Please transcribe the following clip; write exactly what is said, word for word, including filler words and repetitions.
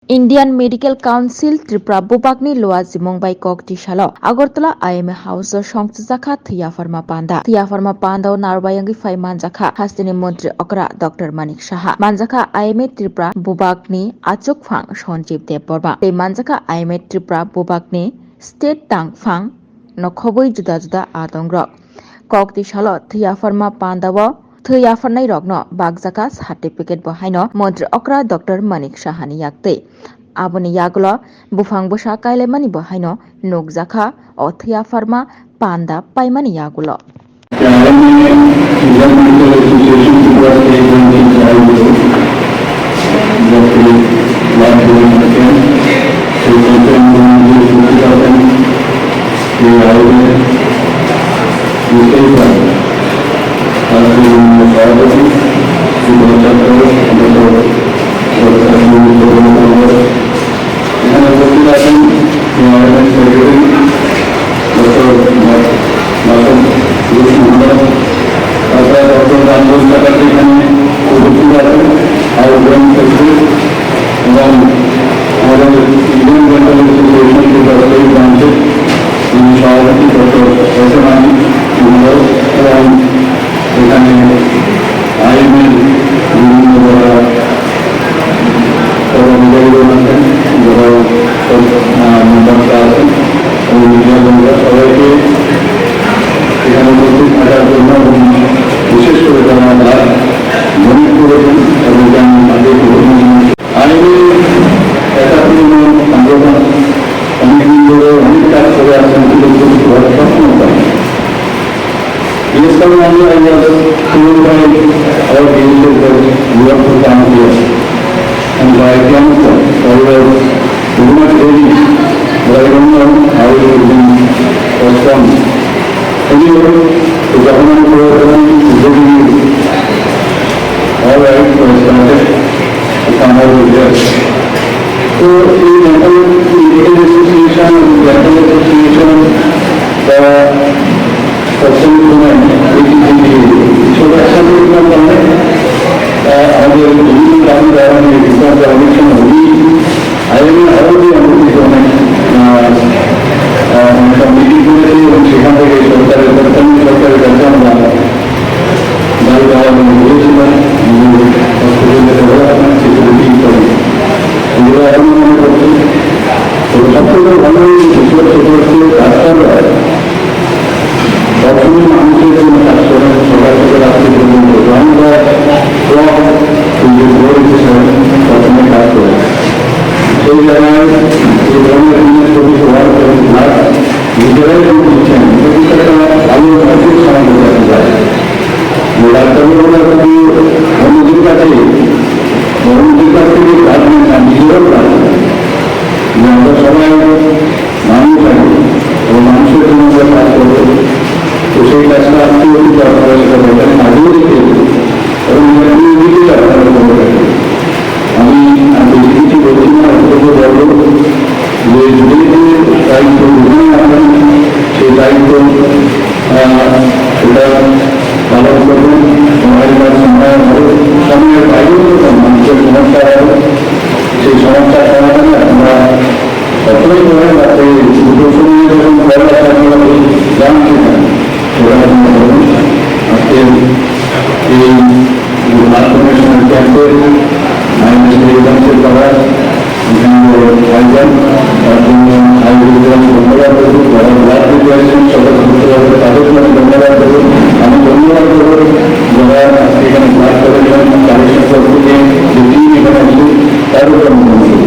Indian Medical Council Tripura bubakni luajimung bai kok tisalo Agartala I M A House o songchajak kha thwi yapharma panda. Thwi yapharma panda o narwbai wngwi phai manjakha hasteni montri okra Doctor Manik Saha, manjakha I M A Tripura bubakni achukphang Sanjeev Debbarma tei manjakha I M A Tripura bubakni state tangphang no khobwi juda juda adongrok. Kok tisalo thwi yapharma panda o thwi yapharnairokno bakjakha certificate bo haino montri okra Doctor Manik Sahani yaktwi. Aboni yagulo buphang bwsa kailaimani bo haino nukjakha o thwi yapharma panda paimani yagulo. এখানে উপস্থিত আছেন এআইএমএর secretary doctor Masud রশিদ মহোদয়, তাছাড়া ডক্টর রামবোস চ্যাটার্জি এখানে উপস্থিত আছেন, আউটগোয়িং সেক্রেটারি, এবং আমাদের ইন্ডিয়ান ডেন্টাল অ্যাসোসিয়েশন ত্রিপুরা স্টেট ব্রাঞ্চের যিনি সভাপতি ডক্টর এস এম আলী মহোদয় এবং এখানে আইএমএর বিভিন্ন যারা পদাধিকারীগণ আছেন, যারা, আহ, মেম্বাররা আছেন এবং মিডিয়া বন্ধুরা সবাইকে এখানে উপস্থিত থাকার জন্য এবং বিশেষ করে যারা ব্লাড ডোনেট করেছেন এবং আমি তাদেরকে অভিনন্দন জানাই। আইনি একাত্তর সংগঠন অনেকদিন ধরে অনেক কাজ করে আসছেন, কিন্তু কোনো সফলতা নেই। Yesterday morning I was told by our D S O that you have to come here. And by ten o'clock, I was very much ready, but I don't know how it will be postponed. Anyway, the government program is very all right, so I started to come over here. So, in dental, in dental association, dental association, the সবসময় কোনো একটি ছোট একসাথে কোনো কারণে, আহ, আমাদের বিভিন্ন কারণে যারা আমি এখানকার অনেক সময় উনি আইএমএ আরও যে আমাদের কিছু অনেক, আহ, আহ, একটা মিটিং করেছি এবং সেখান থেকে সরকারের, বর্তমান সরকারের কাছে আমরা দাবি দাওয়া এবং বলেছিলাম যে হসপিটালে যারা আপনার সিকিউরিটি ইত্যাদি এগুলো এখনো মনে করছি। তো সবথেকে ভালো এই ছোট ছোট হচ্ছে ডাক্তাররা সবসময় মানুষের জন্য কাজ করে, সকাল থেকে রাত্রি পর্যন্ত। আমরা ব্লক যে বোর্ড হিসেবে সবসময় কাজ করে। সেই জায়গায় এই ধরনের জিনিস যদি হওয়ার পরে ব্লাড নিজেরাই যদি দিচ্ছেন, এটা কিন্তু একটা ভালো উদ্যোগ সমাজের কাছে যায়। ডাক্তারবাবুরা যদি অন্যদের কাছে, অন্যদের কাছ থেকে ব্লাড নেন না, নিজেরাও ব্লাড নেন। যে আমরা সবাই মানুষ আছি এবং মানুষের জন্য আমরা কাজ করতে হবে। তো সেই কাজটা আজকেও কিন্তু আপনারা সেটা দেখেন, আগেও দেখে এসেছি এবং এটা নিয়মিতই আপনারা করে থাকেন। আমি আর বেশি কিছু বলছি না, এতটুকু বলবো যে যদি কোনো দায়িত্ব গ্রহণ না করেন, সেই দায়িত্ব, আহ, সেটা পালন করবেন। সময়ের কাজ সময় হবে, সময়ের বাইরেও যখন মানুষের সমস্যা হয়, সেই সমস্যার সমাধানে আপনারা সবসময় করে রাখতে এই দুটো সময় যখন পয়লা সাধারণত জানতে হয়, সেটা আপনারা করবেন। আজকে এই ব্লাড ডোনেশনের ক্যাম্পে মাইনরিটি এজেন্সির দ্বারা